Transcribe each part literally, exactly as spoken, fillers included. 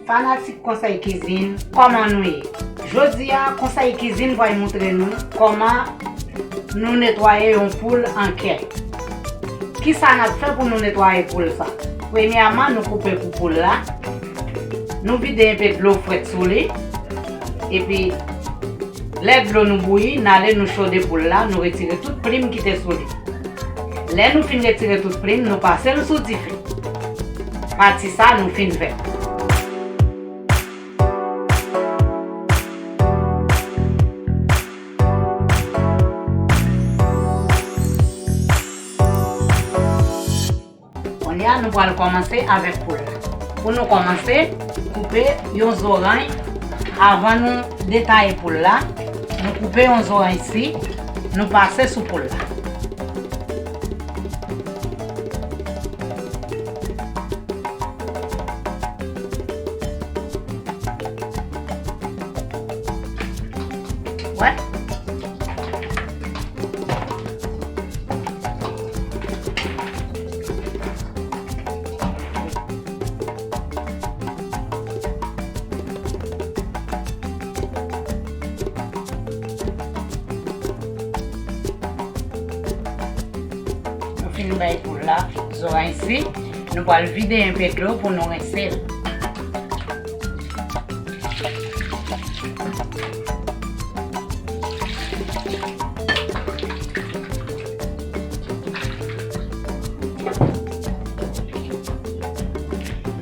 Fanatik Konsèy Kizin, kòman nou ye? Jodi a, Konsèy Kizin pral montre nou kòman nou netwaye yon poul an kè. Kisa n ap fè pou nou netwaye poul sa? Premyèman, nou koupe kou poul la. Nou vide enpe dlo frèt sou li. Epi, lè dlo nou bouyi, n ale nou chode poul la, nou retire tout plim ki te sou li. Lè nou fin retire tout plim, nou pase l sou dife. Pati sa nou fin fè. Kounye a, nou pral kòmanse avèk poul la. Pou nou kòmanse, koupe yon zoranj. Avan nou detaye poul la, nou koupe yon zoranj si, nou pase sou poul la. Wè. Nou fin bay poul la zoranj si, nou pral vide enpe dlo pou nou rense l.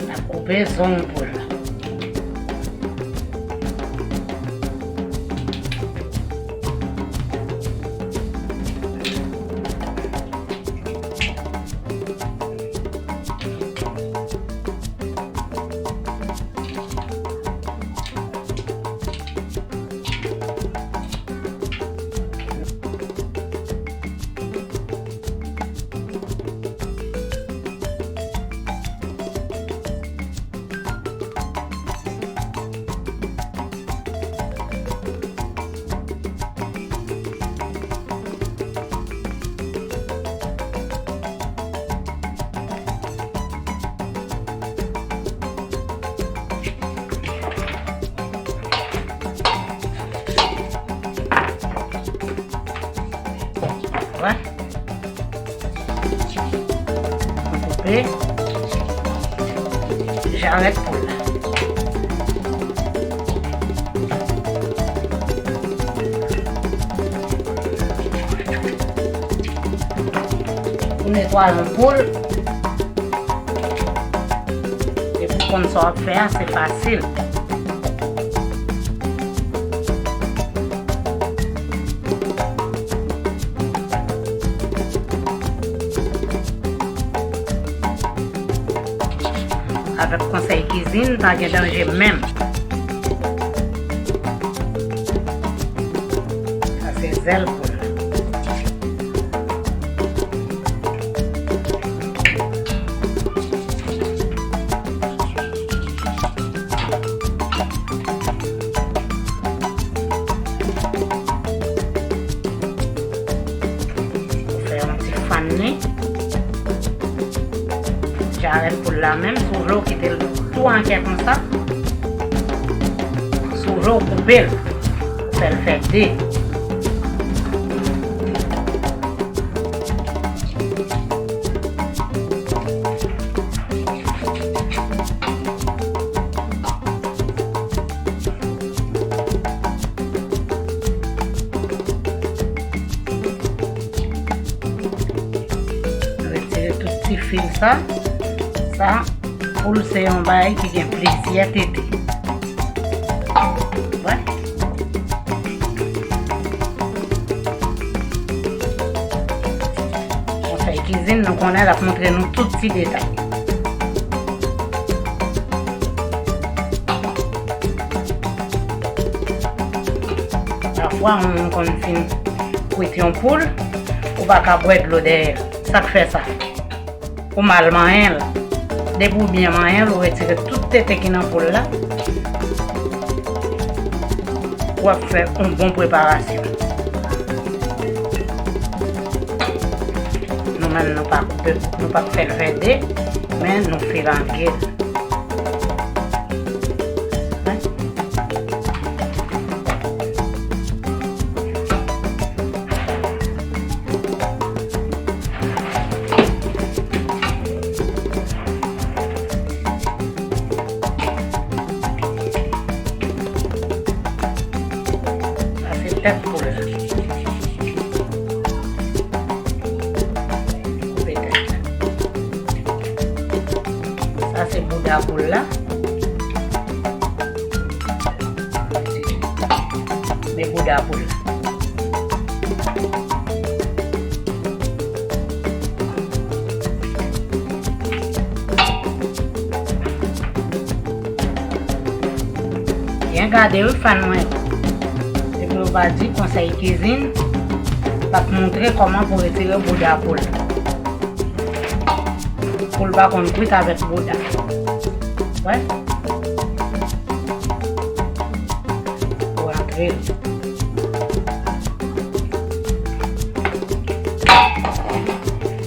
N ap koupe zong poul la. Wè. Nou koupe jarèt poul la. Pou netwaye yon poul, depi w konn sa w ap fè a, se fasil. Avèk Konsèy Kizin, pa gen danje menm. Sa se zèl poul. Fè yon ti fann li. Jarèt poul la menm, si w vle w kite l tou an kè konsa. Si w vle w koupe l, ou fè l fè de. Retire tout ti fil sa. Sa, poul se yon bagay ki gen plizyè tete. Wè. Konsèy kizin, nou konnen l ap montre nou tout ti detay. Pafwa, moun konn fin kwit yon poul, ou pa ka bwè dlo dèyè l. Sa k fè sa? Ou mal manyen l. Depi w byen manyen l, ou retire tout tete ki nan poul la. W ap fè yon bon preparasyon. Nou menm, nou pa koupe, nou pa fè l fè de, men nou filange l. Tèt poul la. Koupe tèt la. Sa se bouda poul la. Men bouda poul la. Byen gade wi fan mwen. Epi yo pa di konsèy kizin, pa t montre kòman pou retire bouda poul. Poul pa konn kwit avèk bouda. Wè. Pou rantre l.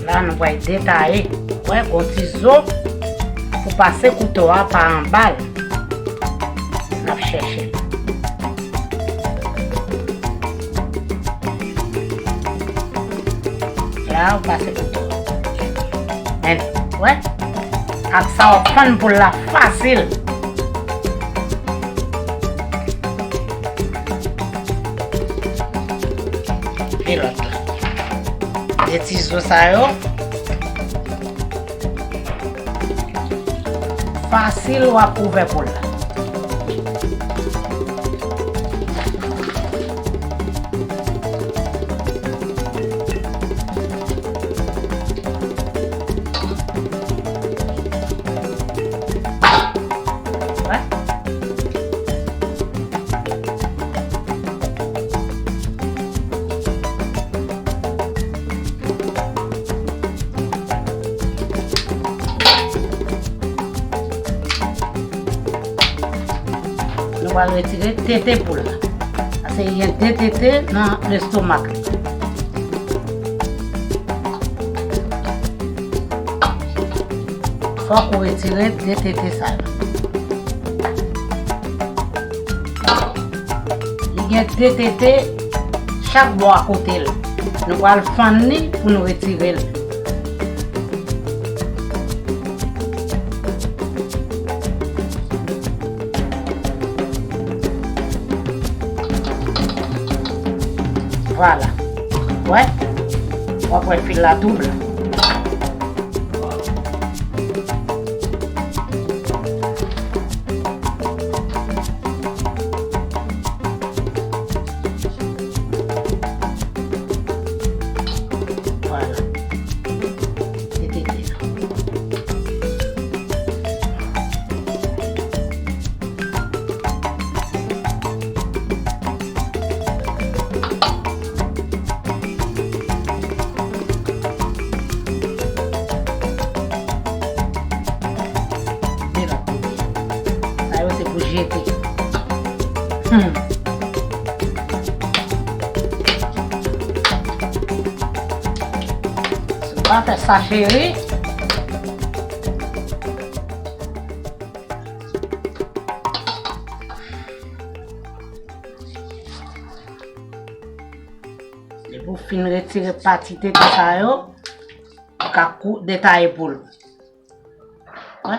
La, nou pral detaye. Wè, gon ti zo pou pase kouto a pa anba l. N ap chèche l. La, ou pase kouto. Men, wè. Ak sa, w ap fann poul la fasil. E lòt la. De ti zo sa yo. Fasil, w ap ouvè poul la. Wè. Nou pral retire tete poul la. Paske gen de tete nan lestomak li. Fòk ou retire de tete sa yo. Li gen de tete chak bò a kote l. Nou pral fann li pou nou retire l. Vwala. Wè? W ap wè fil la tou blan. Vwala. Se tete la. Sa yo se pou jete. Hmm. Si w pa fè sa, cheri. Depi w fin retire pati tete sa yo, ou ka kou-, detaye poul. Wè.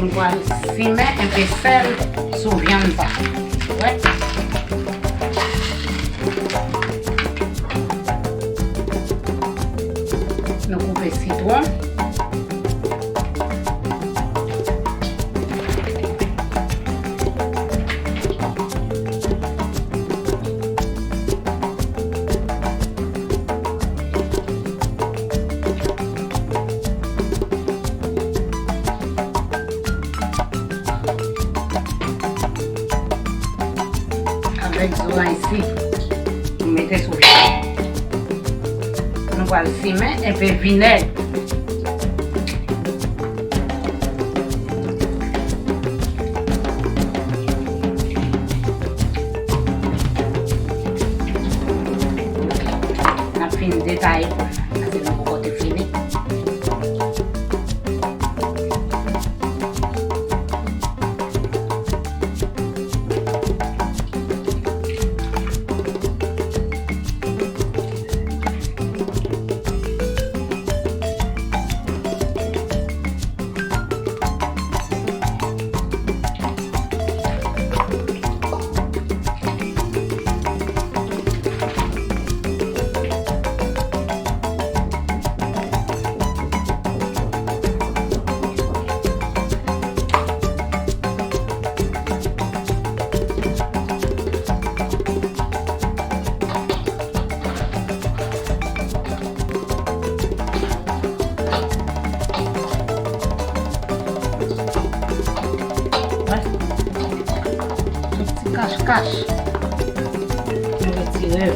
Nou pral simen enpe sèl sou vyann sa. Wè. Nou koupe sitwon. Avèk zo ayisyen. Nou mete sou vin. Nou pral simen enpe vinèg. N ap fin detaye poul la, paske nou poko te fini. Wè. Tout ti kach kach. Nou retire yo.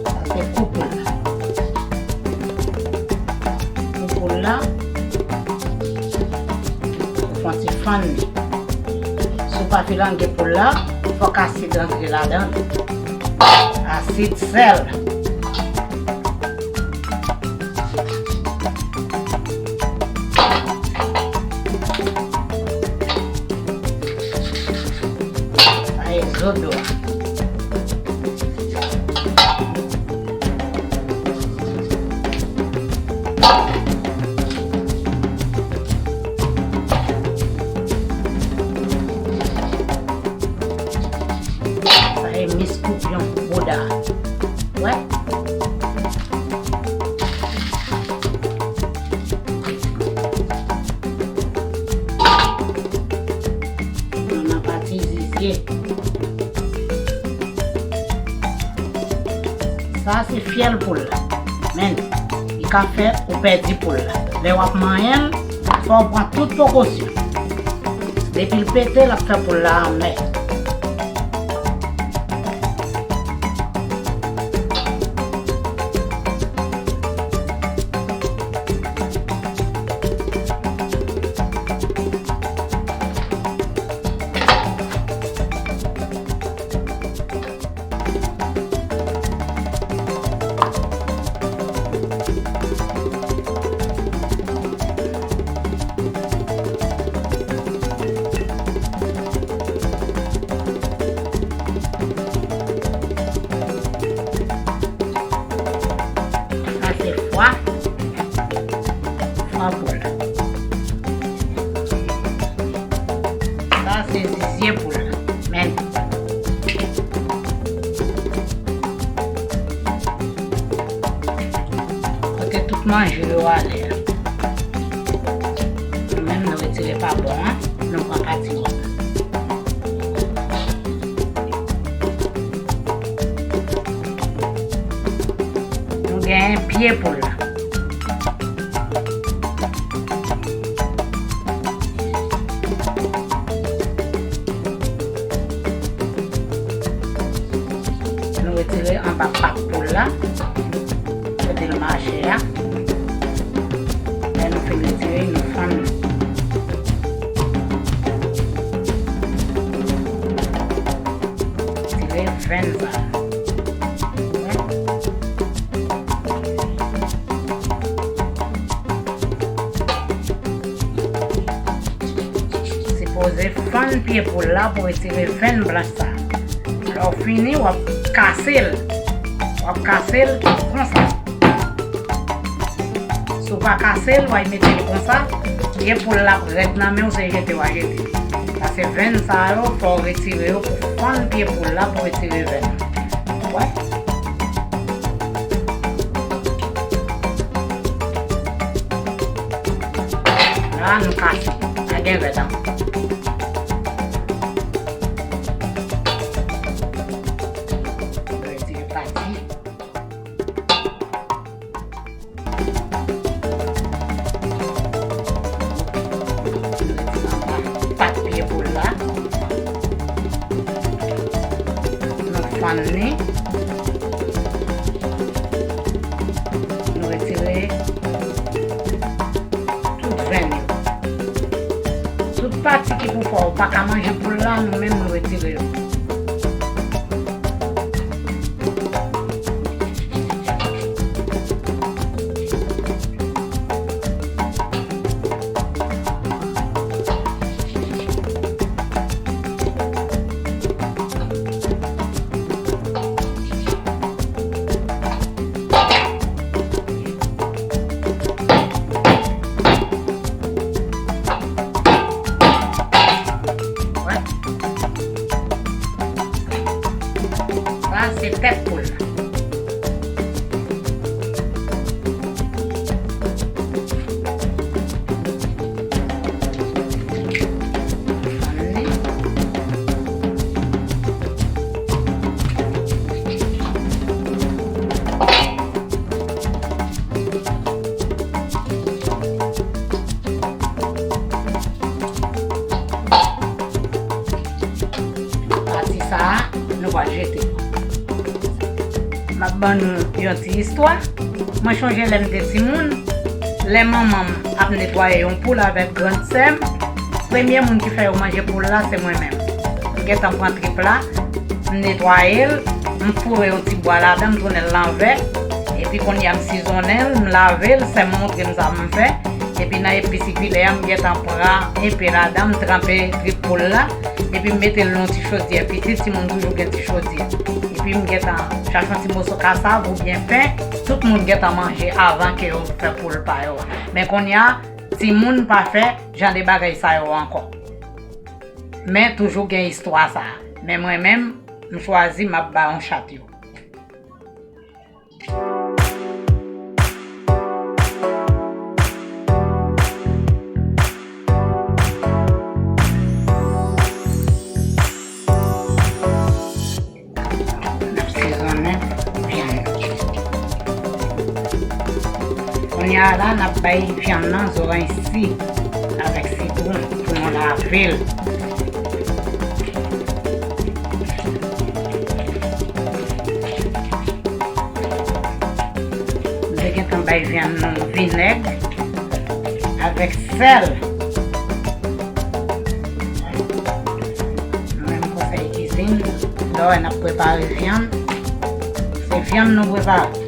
Sa se kou poul la. Kou poul la, ou fè yon ti fann li. Si w pa filange poul la, fòk asid rantre ladan l. Asid, sèl. Sa e zo dlo a. Sa e mis koupyon bouda. Wè. Nou nan pati zizye. Sa se fyèl poul la. Men, li ka fè ou pèdi poul la. Lè w ap manyen l, fò w pran tout prekosyon. Depi l pete, l ap fè poul la anmè. Sa se fwa. Fwa poul. Sa se zizye poul. Men. Kote tout manje yo ale a. Nou menm nou retire pa bò an, nou pran pati wòt. Nou genyen pye poul la. Nou retire anba pak poul la, kote l mache a. Lè nou fin retire, nou fann li. Retire venn sa. Sipoze fann pye poul la pou retire venn blanch sa. Lè w fini, w ap kase l. W ap kase l konsa. Si w pa kase l, w a mete l konsa, pye poul la ap rèd nan men w, se jete w a jete. Paske venn sa yo, fò w retire yo pou fann pye poul la pou retire venn. Wè. La, nou kase. Sa Byen rèd ankò. Retire pati. Retire anba pat pye poul la. Nou fann li. Nou retire tout venn yo. Tout pati ki pou fè w pa ka manje poul la, nou menm nou retire yo. Sa se tèt poul la. Pati sa a, nou pral jete. M ap ban nou yon ti istwa. Mwen chonje lè m te timoun, lè manman m ap netwaye yon poul avèk grann sè m, premye moun ki fè yo manje poul la, se mwen menm. M gentan pran trip la, m netwaye l, m foure yon ti bwa ladan, m tounen l lanvè, epi kounye a m sizonnen l, m lave l, sè m montre m sa pou m fè, epi nan epi sikilè a, m gentan pran enpe ladan, m tranpe trip poul la, epi m mete l nan yon ti chodyè pitit, timoun toujou gen ti chodyè. Epi m gentan chache yon ti moso kasav oubyen pen, tout moun gentan manje avan ke yo fè poul pa yo a. Men kounye a, timoun pa fè jan de bagay sa yo ankò. Men toujou gen istwa sa a. Men mwen menm, m chwazi m ap ba yon chat yo. N ap sezonnen vyann nan. Kounye a la, n ap bay vyann nan zoranj si avèk sitwon pou nou lave l. M te gentan bay vyann nan vinèg avèk sèl. Nou menm konsèy kizin, lè w wè n ap prepare vyann, se vyann nou prepare.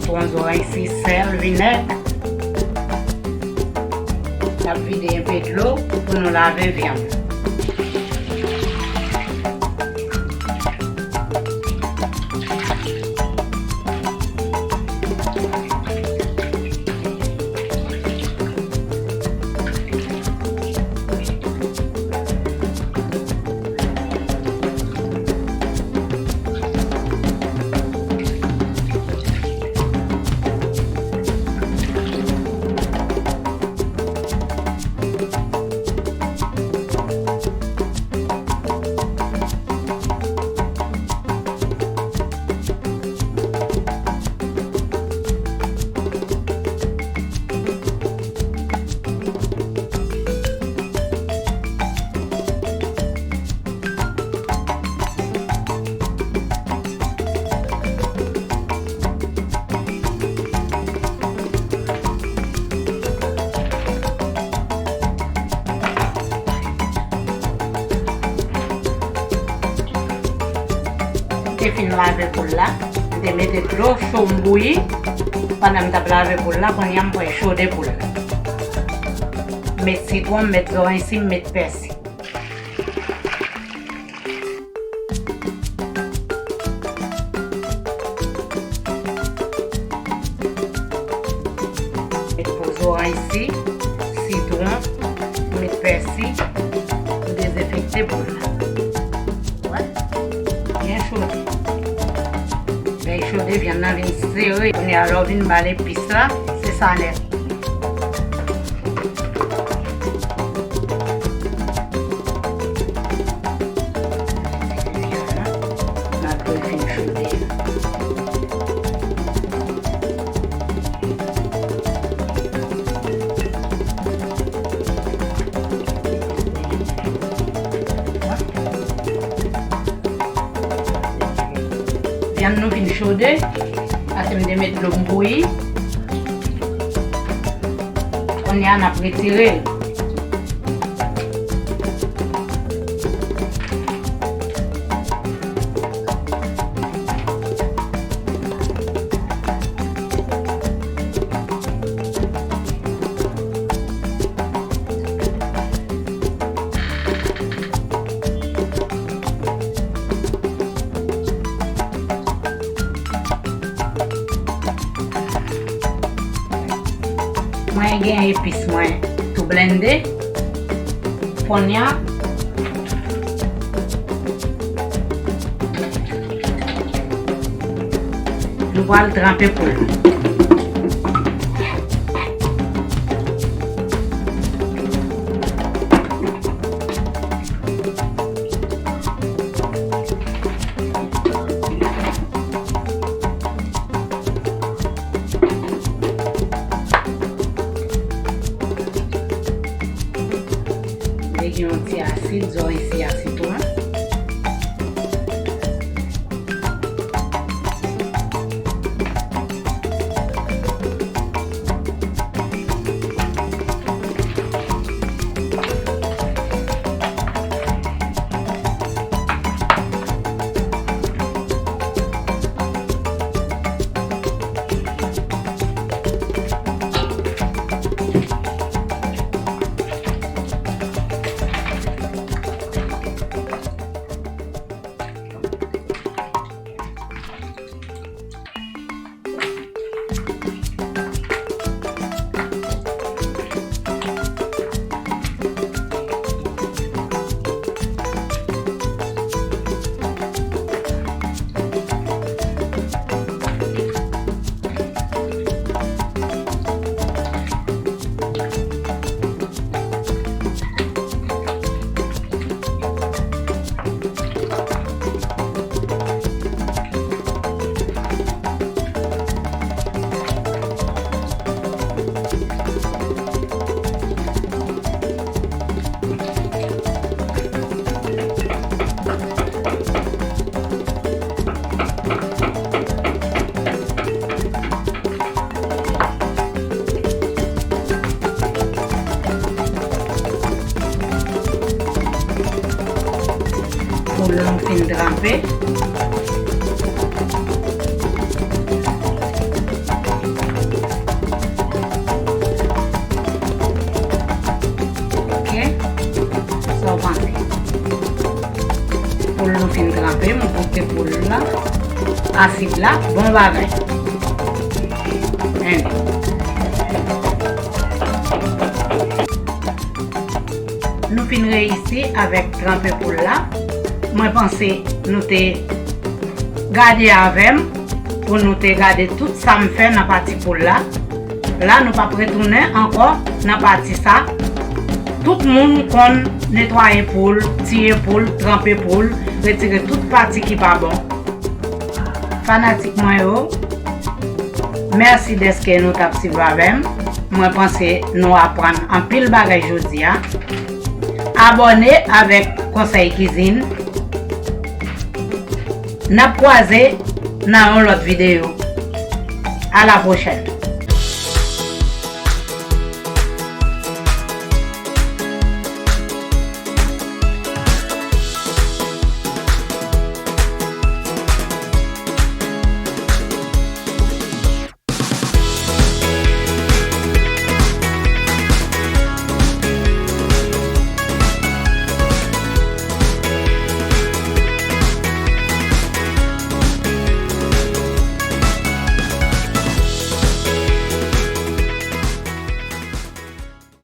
Sitwon, zoranj, si, sèl, vinèg. N ap vide enpe dlo pou nou lave vyann. M te fin lave poul la, m te mete dlo cho m bouyi. Pandan m t ap lave poul la, kounye a m pral chode poul la. M met sitwon, m met zoranj si, m met pèsi. Met po zoranj si, sitwon, met pèsi pou dezenfekte poul la. Wè, byen chode. Lè l chode, vyann nan vin sere. Kounye a, lè w vin ba l epis la, se sa nèt. Malgre l fin chode. Vyann nou fin chode, paske m te met dlo m bouyi. Kounye a, n ap retire l. Mwen gen epis mwen tou blende. Kounye a, nou pral tranpe poul. Li gen yon ti asid, zòrèy si a sitwon. Poul nou fin tranpe. Asid la, bon bagay. Enben. Nou fin reyisi avèk tranpe poul la. Mwen panse nou te gade avè m pou nou te gade tout sa m fè nan pati poul la. La, nou p ap retounen ankò nan pati sa. Tout moun konn netwaye poul, tiye poul, tranpe poul, retire tout pati ki pa bon. Fanatik mwen yo, mèsi dèske nou t ap swiv avè m. Mwen panse nou aprann anpil bagay jodi a. Abòne avèk Konsèy Kizin. N ap kwaze nan yon lòt videyo. A la pwochèn.